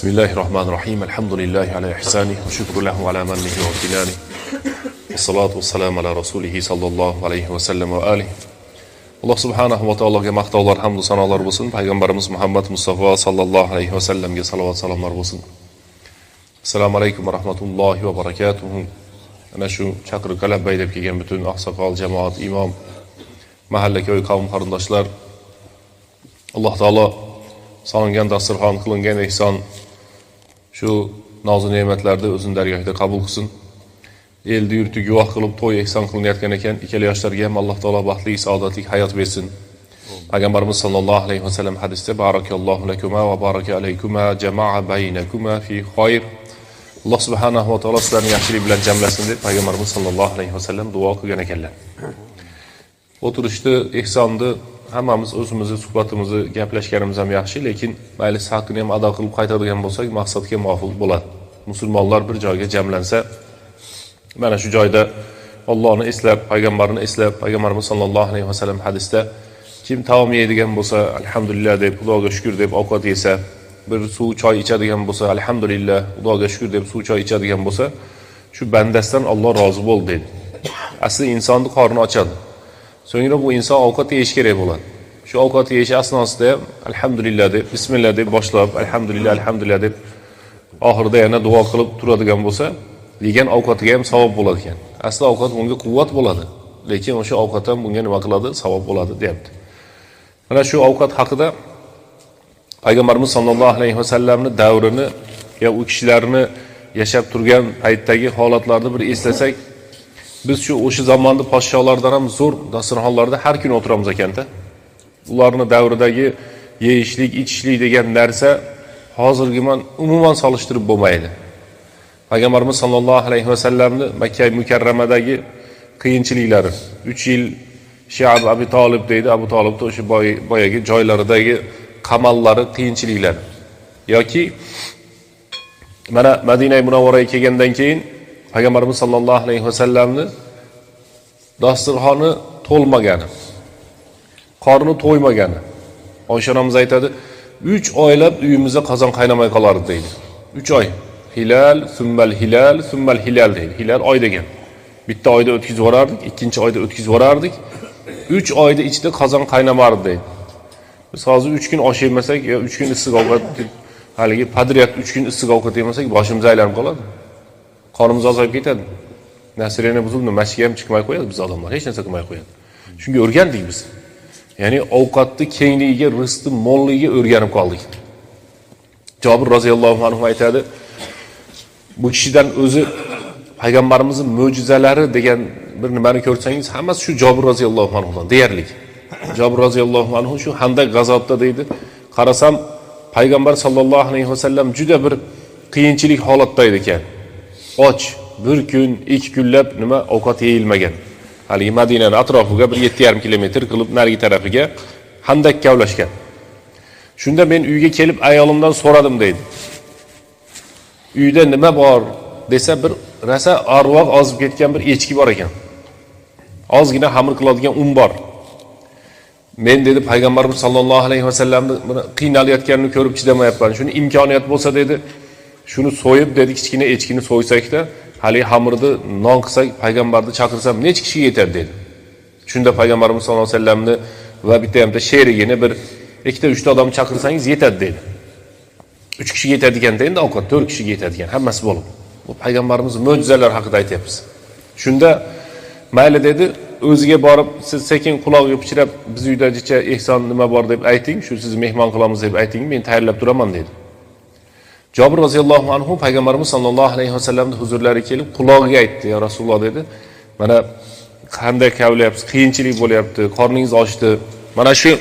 بسم الله الرحمن الرحيم. الحمد لله على إحسانه وشكر له على منه وامتنانه والصلاة والسلام على رسوله صلى الله عليه وسلم وآله. Alloh subhanahu va taologa maqtovlar, hamd va sanolar bo'lsin. Payg'ambarimiz Muhammad Mustafa sallallohu alayhi va sallamga salovat salomlar bo'lsin. Assalomu alaykum va rahmatullohi va barakatuh. Ana shu chaqiriqqa labbay deb kelgan butun oqsoqol, jamoat, imom, mahalla ko'y qavm qarindoshlar, Alloh taolo solingan dasturxon, qilingan ehson, shu nozu ne'matlarni o'zining dargohida qabul qilsin. Elni yurti guvoh qilib to'y ehson qilinayotgan ekan, ikkala yoshlarga ham Alloh taolo baxtli, saodatli hayot bersin. Payg'ambarimiz sollallohu alayhi vasallam hadisda barakallohu lakuma va baraka alaykuma jama'a baynakuma fi khayr. Alloh subhanahu va taolo sizlarni yaxshilik bilan jamlasin deb payg'ambarimiz sollallohu alayhi vasallam duo qilgan ekanlar. O'tirishni, ehsonni hammamiz o'zimizni suhbatimizni gaplashganimiz ham yaxshi, lekin majlis haqqini ham ado qilib qaytadigan bo'lsak, maqsadga muvofiq bo'ladi. Musulmonlar bir joyga jamlansa, mana shu joyda Allohni eslab, payg'ambarni eslab, payg'ambarimiz sollallohu alayhi vasallam hadisda kim taom yeydigan bo'lsa, alhamdulillah deb, Xudoga shukr deb ovqat yesa, bir suv choy ichadigan bo'lsa, alhamdulillah, Xudoga shukr deb suv choy ichadigan bo'lsa, shu bandasidan Alloh rozi bo'ldi dedi. Asli insonni qorni ochadi. So'ngra bu inson ovqat yeyish kerak bo'ladi. Shu ovqat yeyish asnosida ham alhamdulillah deb, bismillah deb boshlab, alhamdulillah, alhamdulillah deb oxirida yana duo qilib turadigan bo'lsa, yegan ovqatiga ham savob bo'ladi ekan. Asli ovqat bunga quvvat bo'ladi, lekin o'sha ovqat ham bunga nima qiladi? Savob bo'ladi deyapti. Mana shu ovqat haqida payg'ambarimiz sollallohu alayhi vasallamning davrini ya u kishilarni yashab turgan paytdagi holatlarni bir eslasak, biz shu o'sha zamonda podsholardan ham zo'r dasturxonlarda har kuni o'tiramiz ekanda. Ularning davridagi yeyishlik, ichishlik degan narsa hozirgi bilan umuman solishtirib bo'lmaydi. Payg'ambarimiz sollallohu alayhi vasallamni Makka mukarramadagi qiyinchiliklari, 3 yil Shiab Abi Talib deydi, Abu Talibni o'sha boyagi joylaridagi qamallari, qiyinchiliklari. Yoki mana Madina Munawvaraga kelgandan keyin payg'ambarimiz sollallohu alayhi vasallamni dasturxoni to'lmagani, qorni to'ymagani. Oysha onamiz aytadi, 3 oylab uyimizda qozon qaynamay qolardi deydi. 3 oy. Hilal, summal hilal, summal hilal deydi. Hilal oy degan. Bitta oyda o'tkazib yuborardik, ikkinchi oyda o'tkazib yuborardik. 3 oyda ichida qozon qaynamardi deydi. Biz hozir 3 kun osh yemasak, yo 3 kun issiq ovqat, haligi podryad 3 kun issiq ovqat yemasak, boshimiz aylanib qoladi. Qonimiz ozayib ketadi. Nasriyani buzildi, masjidga ham chiqmay qo'yadi biz odamlar, hech narsa qilmay qo'yadi. Shunga o'rgandik biz. Ya'ni ovqatni kengligiga, rizqni mo'lligiga o'rganib qoldik. Jobir roziyallohu anhu aytadi, bu kishidan o'zi payg'ambarimizning mo'jizalari degan bir nimani ko'rsangiz, hammasi shu Jobir roziyallohu anhudan deyarli. Jobir roziyallohu anhu shu Handak g'azotda deydi, qarasam payg'ambar sollallohu alayhi vasallam juda bir qiyinchilik holatda edi ekan. Och, bir kun, 2 kunlab nima ovqat yeyilmagan. Haligi Madinaning atrofiga bir 7,5 kilometr qilib narigi tarafiga Handak kavlashgan. Shunda men uyga kelib ayolimdan so'radim deydi. Uyda nima bor desa, bir rasa arvoq ozib ketgan bir echki bor ekan. Ozgina xamir qiladigan un bor. Men dedi payg'ambarimiz sollallohu alayhi vasallamni buni qiynalayotganini ko'rib chidamayapman. Shuni imkoniyat bo'lsa dedi, shuni so'yib dedi, kichkina echkini so'ysakda, hali xamirni non qilsak, payg'ambarni chaqirsam necha kishiga yetadi dedi. Shunda payg'ambarimiz sollallohu alayhi vasallamni va bitta hamda sherigini bir ikkita uchta odam chaqirsangiz yetadi dedi. 3 kishiga yetadigan endi ovqat 4 kishiga yetadigan hammasi bo'lib. Bu payg'ambarimiz mo'jizalar haqida aytyapmiz. Shunda mayli dedi, o'ziga borib siz sekin qulog'iga pichirab, biz uydagicha ehson nima bor deb ayting, shu sizni mehmon qilamiz deb ayting, men tayyorlab turaman dedi. Jobir roziyallohu anhu payg'ambarimiz sollallohu alayhi vasallamning huzurlariga kelib qulog'iga aytdi, ya Rasululloh dedi, mana qanday kavlayapsiz, qiyinchilik bo'lyapti, qorningiz ochdi. Mana shu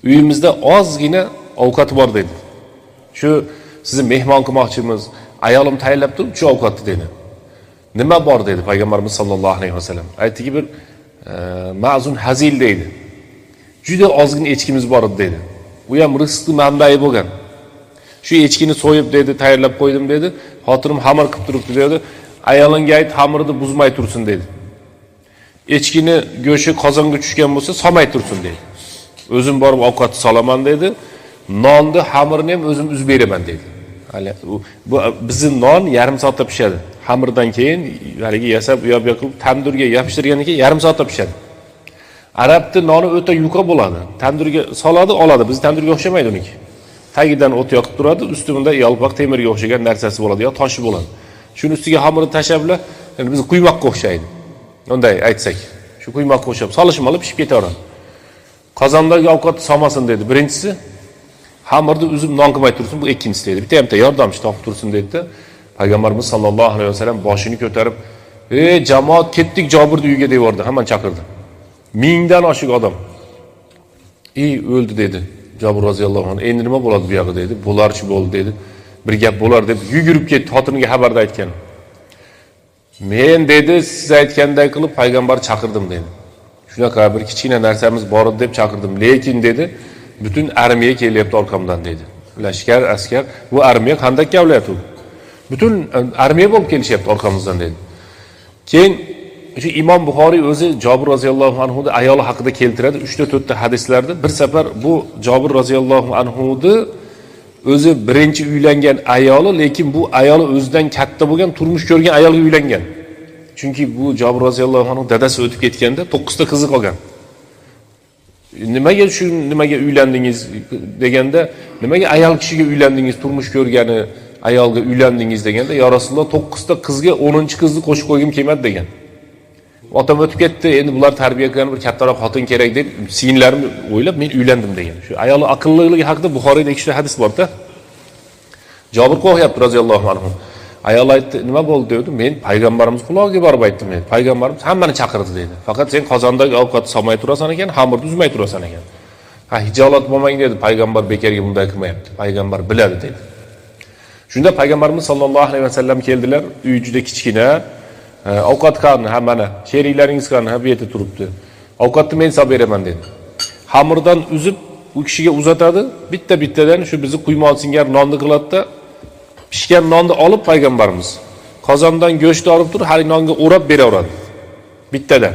uyimizda ozgina ovqat bor dedi. Shu sizni mehmon qilmoqchimiz, ayolim tayyorlab turib shu ovqatni dedi. Nima bor dedi payg'ambarimiz sollallohu alayhi vasallam. Aytdiki bir ma'zun hazil deydi. Juda ozgina echkimiz bor edi dedi. U ham rizqni manbai bo'lgan. Shu echkini so'yib dedi, tayyorlab qo'ydim dedi. Xotinim xamir qilib turibdi dedi. Ayolingga ayt, xamirni buzmay tursin dedi. Echkini go'shti qozonga tushgan bo'lsa, solmay tursin dedi. O'zim borib ovqatni solaman dedi. Nonni xamirini ham o'zim uzib beraman dedi. Hali bu bizning non yarim soatda pishadi. Xamirdan keyin haligi yasab u yoq bu yoq qilib tandirga yopishtirgandan keyin yarim soatda pishadi. Arabning noni o'ta yuqa bo'ladi. Tandirga soladi, oladi. Biz tandirga o'xshamaydi uniki. Tagidan o't yoqib turadi, usti bunda yalpoq temirga o'xshagan narsasi bo'ladi yo toshi bo'ladi. Shuni ustiga xamirni tashlablar, yani biz quymoqqa o'xshaydi. Unday aytsak, shu quymoqqa o'xshab solishmali pishib ketaveradi. Qozondagi ovqat solmasin dedi. Birinchisi xamirni uzib non qilmay tursin, bu ikkinchisi dedi. Bitta hamta yordamchi topib tursin dedi. Payg'ambarimiz sallallohu alayhi vasallam boshini ko'tarib, "Ey jamoat, ketdik Jobirning uyiga" deb yubordi. Hammani chaqirdi. 1000dan oshiq odam. "Ey o'ldi" dedi. Jobir roziyallohu anhu, "Endi nima bo'ladi bu yog'i?" dedi. "Bo'larchi bo'ldi" dedi. Bir gap bo'lar deb yugurib ketdi, xotiniga xabarda aytgan. Men dedi, siz aytganday qilib payg'ambar chaqirdim dedi. Shunaqa bir kichkina narsamiz bor edi deb chaqirdim. Lekin dedi, bütün armiya kelyapti orqamdan dedi. Lashkar, askar, bu armiya qanday kavlayapti? Bütün armiya bo'lib kelishyapti orqamizdan dedi. Keyin shu Imom Buxoriy o'zi Jobir roziyallohu anhu ayoli haqida keltiradi 3ta 4ta hadislarda. Bir safar bu Jobir roziyallohu anhu o'zi birinchi uylangan ayoli, lekin bu ayoli o'zidan katta bo'lgan, turmush ko'rgan ayolga uylangan. Chunki bu Jobir roziyallohu anhu dadasi o'tib ketganda 9 ta qizi qolgan. Nimaga shu nimaga uylandingiz deganda, nimaga ayol kishiga uylandingiz, turmush ko'rgani ayolga uylandingiz deganda, ya Rasululloh 9 ta qizga 10-qizni qo'shib qo'ygim kelmadi degan. Otam o'tib ketdi, endi bular tarbiya qilgan bir kattaroq xotin kerak deb singillarimni o'ylab men uylandim degan. Shu ayoli aqlliligi haqida Buxoriyda 2 ta hadis bor-da. Jobir qo'rqyapti roziyallohu anhu. Ayol aytdi, nima bo'ldi dedi. Men payg'ambarimiz qulog'iga borib aytdim dedi. Payg'ambarimiz hammani chaqirdi dedi. Faqat sen qozondagi ovqatni solmay turasan ekan, xamirni uzmay turasan ekan. Ha, hijolat bo'lmang dedi. Payg'ambar bekorga bunday qilmayapti. Payg'ambar biladi dedi. Shunda payg'ambarimiz sollallohu alayhi vasallam keldilar. Uy juda kichkina. Ovqat qani, ha mana sheriklaringiz qani, ha bu yerda turibdi. Ovqatni men solib beraman dedi. Xamirdan uzib u kishiga uzatadi. Bitta-bittadan shu bizni quymoq singari nonni qiladi-da, pishgan nonni olib payg'ambarimiz qozondan go'shtni olib turib, hali nonga o'rab beraveradi. Bittadan.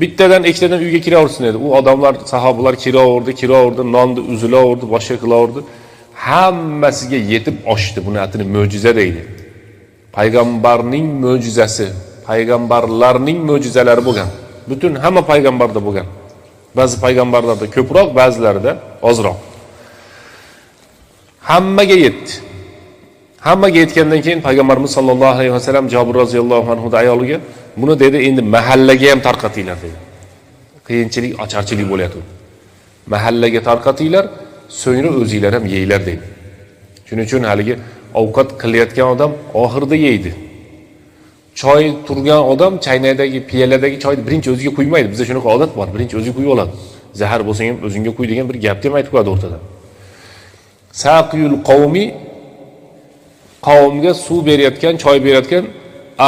Bittadan ikkitadan uyga kiraversin dedi. U odamlar, sahobalar kiraverdi, nonni uzilaverdi, boshqa qilaverdi. Hammasiga yetib oshdi. Buni atini mo'jiza deydi. Payg'ambarning mo'jizasi, payg'ambarlarning mo'jizalari bo'lgan. Butun hamma payg'ambarda bo'lgan. Ba'zi payg'ambarlarda ko'proq, ba'zilarida ozroq. Hammaga yetdi. Hammaga yetgandan keyin payg'ambarimiz sollallohu alayhi vasallam Jobir roziyallohu anhu ayoliga buni dedi, endi mahallaga ham tarqatinglar dedi. Qiyinchilik, ocharchilik bo'lyapti. Mahallaga tarqatinglar, so'ngra o'zinglar ham yeyglar dedi. Shuning uchun haligi ovqat qilayotgan odam oxirida yeydi. Choy turgan odam chaynakdagi, piyoladagi choyni birinchi o'ziga quymaydi. Bizda shunaqa odat bor, birinchi o'ziga quyib oladi. Zahar bo'lsang ham o'zingga quy degan bir gapni ham aytib qo'yadi o'rtada. Saqiyul qavmi, qavmga suv berayotgan, choy berayotgan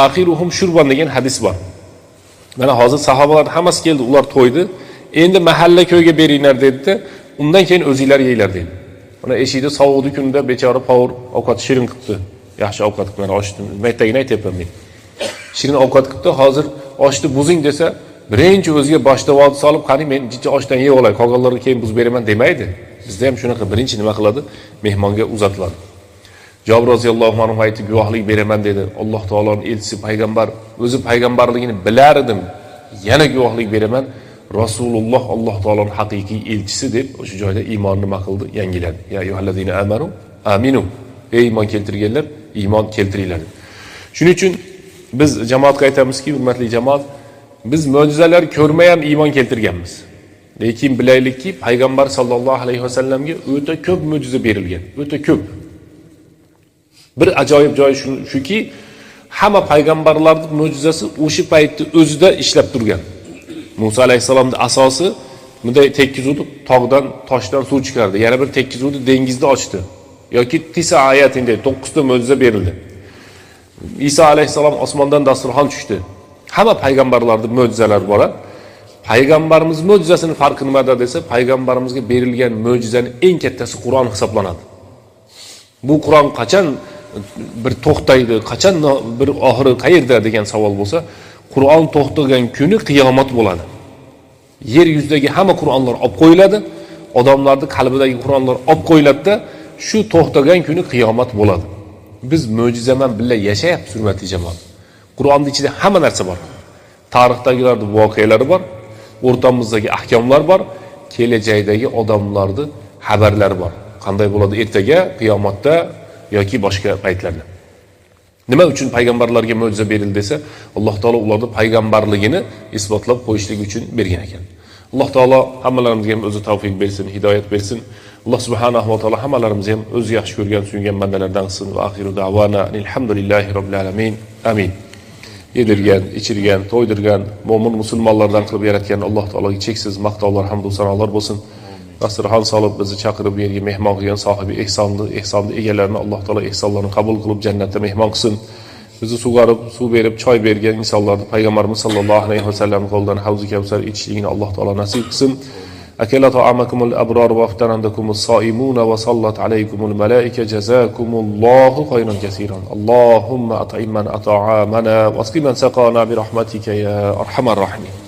axiruhum shurban degan hadis bor. Mana hozir sahobalar hammasi keldi, ular to'ydi. Endi mahalla ko'yga beringlar dedi-da, undan keyin o'zinglar yeyglar dedi. Mana eshikda sovuqdi kunda bechora povur ovqat shirin qilibdi. Yaxshi ovqat qilib, mana oshni maytagini aytyapman men. Shirin ovqat qilibdi, hozir oshni buzing desa, birinchi o'ziga boshda vod solib, qani men jicha oshdan yeb olay, qolganlarga keyin buzib beraman demaydi. Bizda ham shunaqa birinchi nima qiladi? Mehmonga uzatiladi. Jobir roziyallohu anhu aytdi, guvohlik beraman dedi. Alloh taoloning elchisi payg'ambar, o'zi payg'ambarligini bilar edim. Yana guvohlik beraman. Rasululloh Alloh taoloning haqiqiy elchisi deb o'sha joyda iymonni nima qildi? Yangiladi. Ya ayyuhallazina amanu aminu. Ey iymon keltirganlar, iymon keltiringlar. Shuning uchun biz jamoatga aytamizki, hurmatli jamoat, biz mo'jizalar ko'rmay ham iymon keltirganmiz. Lekin bilaylikki, payg'ambar sollallohu alayhi vasallamga o'ta ko'p mo'jiza berilgan, o'ta ko'p. Bir ajoyib joyi shuki, hamma payg'ambarlarning mo'jizasi o'sha paytda o'zida ishlab turgan. Musa alayhissalomning asosi bunday tekkizuvdi, tog'dan, toshdan suv chiqardi. Yana bir tekkizuvdi, dengizni ochdi. Yoki tisa ayatin deydi, 9 ta mo'jiza berildi. Iso alayhissalom osmondan dasturxon tushdi. Hamma payg'ambarlarning mo'jizalari bor. Payg'ambarimiz mo'jizasining farqi nimada desa, payg'ambarimizga berilgan mo'jizaning eng kattasi Qur'on hisoblanadi. Bu Qur'on qachon bir to'xtaydi, qachon bir oxiri qayerda degan savol bo'lsa, Qur'on to'xtagan kuni qiyomat bo'ladi. Yer yuzidagi hamma Qur'onlar olib qo'yiladi. odamlarning qalbidagi Qur'onlar olib qo'yiladi-da, shu to'xtagan kuni qiyomat bo'ladi. Biz mo'jiza bilan birga yashayapmiz, hurmatli jamoat. Qur'onning ichida hamma narsa bor. Tarixdagilarning voqealari bor, o'rtamizdagi ahkomlar bor, kelajakdagi odamlarning xabarlari bor. Qanday bo'ladi ertaga, qiyomatda yoki boshqa paytlarda. Nima uchun payg'ambarlarga mo'jiza berildi desa, Alloh taolo ularning payg'ambarligini isbotlab qo'yishlik uchun bergan ekan. Alloh taolo hammalarimizga ham o'zi tavfiq bersin, hidoyat bersin. Alloh subhanahu va taolo hammalarimizni ham o'zi yaxshi ko'rgan, suygan bandalardan qilsin. Va axiru da'vana alhamdulillahi robbil alamin. Amin. Yedirgan, ichirgan, to'ydirgan, mo'min musulmonlardan qilib yaratgan Alloh taologa cheksiz maqtovlar, hamd va sanolar bo'lsin. Dasturxon solib bizni chaqirib bu yerga mehmon qilgan sohibi ehsonni, ehsonni egalarini Alloh taolo ehsonlarini qabul qilib jannatda mehmon qilsin. Bizni sug'arib, suv berib, choy bergan insonlarni payg'ambarimiz sollallohu alayhi vasallam qo'lidan havzi kavsar ichishligini Alloh taolo nasib qilsin. Akala ta'amakumul abrar va aftarandakumus soimuna va sallat alaykumul malaika jazakumullohu khayran kaseeran. Allohumma at'im man at'amana va asqi man saqana bi rahmatika ya arhamar rohimin.